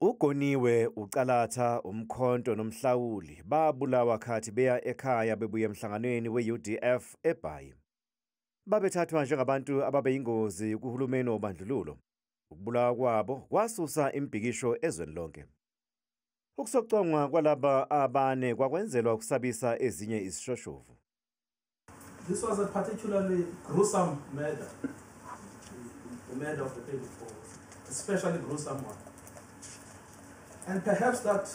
UGoniwe, uCalatha, uMkhonto noMhlauli babulawa khathi beya ekhaya bebuye emhlanganweni we-UDF eBhayi. Babethathwa njengabantu ababeyingozi kuhulumeni wobandlululo. Ukubulawa kwabo kwasusa imibhikisho ezweni lonke. Ukusocongwa kwalaba abane kwakwenzelwa ukusabisa ezinye izishoshovu. This was a particularly gruesome murder, the murder of the 34, especially gruesome one. And perhaps that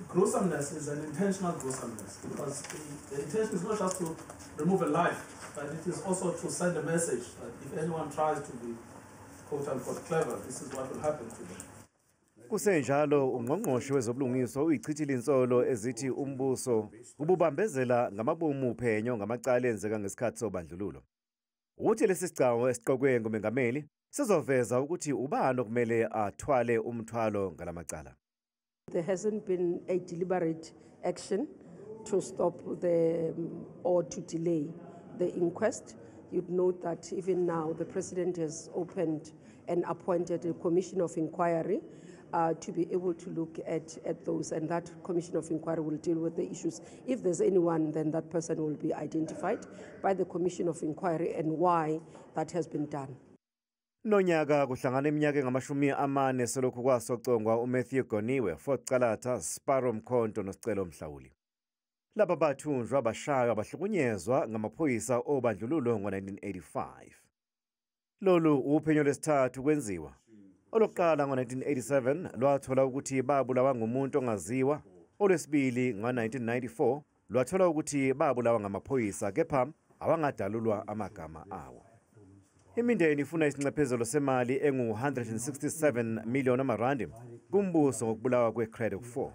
gruesomeness is an intentional gruesomeness, because the intention is not just to remove a life, but it is also to send a message that if anyone tries to be quote-unquote clever, this is what will happen to them. Kusenjalo, ungqongqoshe wezobulungiswa uyichithile insolo ezithi umbuso ububambezela ngamabomu uphenyo ngamacala enzeka ngesikhathi sobandlululo. Uthi lesi sigcawu esiqokwe ngumengameli sizoveza ukuthi ubani okumele athwale umthwalo ngalamacala. There hasn't been a deliberate action to stop the or to delay the inquest. You'd note that even now the president has opened and appointed a commission of inquiry to be able to look at those, and that commission of inquiry will deal with the issues. If there's anyone, then that person will be identified by the commission of inquiry and why that has been done. Nonyaka kuhlangana iminyaka engama-40 selokhu kwasocongwa uMatthew Goniwe, Fort Calata, Sparrow Mkhonto noSicelo Mhlauli. Laba bathunjwa, bashaywa, bahlukunyezwa ngamaphoyisa obandlululo ngo-1985. Lolu uphenyo lwesithathu kwenziwa. Olokuqala ngo-1987 lwathola ukuthi babulawa ngumuntu ongaziwa, olwesibili ngo-1994 lwathola ukuthi babulawa ngamaphoyisa kepha awangadalulwa amagama awo. Imindeni ifuna isinxephezelo semali engu-167 million amarandi kumbuso ngokubulawa kwe-Cradock 4.